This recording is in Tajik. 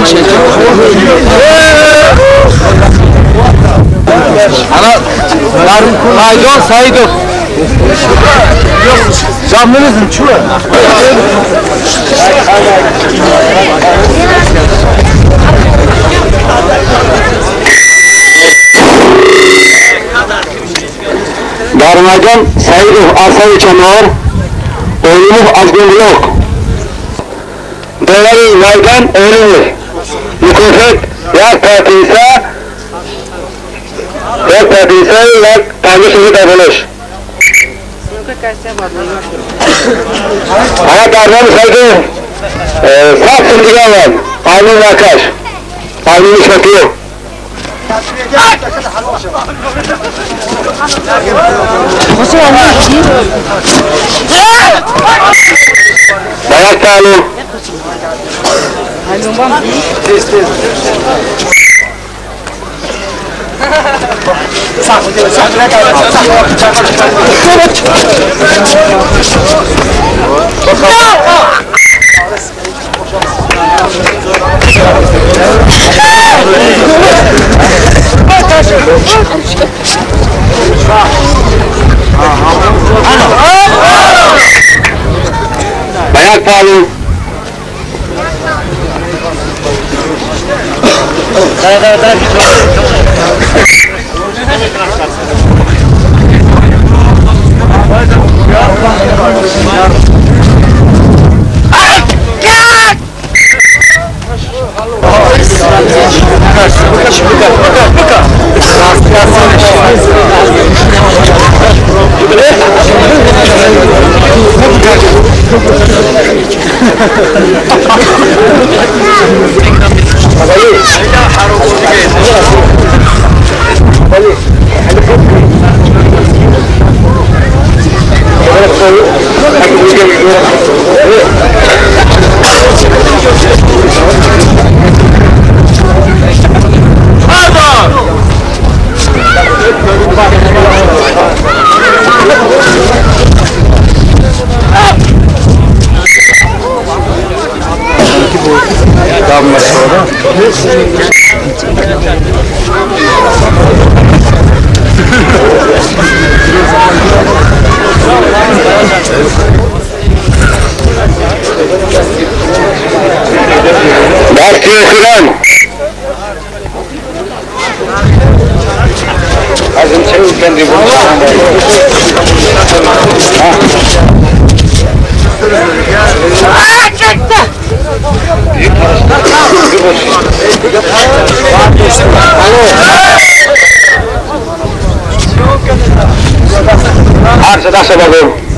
Ana Baycan Saidov. Canlınızın çuva. Darmacan Saidov Asavi Çamar, Oğlumuz Azgınluk. Dolari Maydan Oğlumuz. Mukofet yak tatisa, yak tatisa yak tanrı davranış. Ana Darman Saidov, sağ sindigavan, Amin Akash, Amin Şakir. Dayak talu. Dayak talu. Arsa da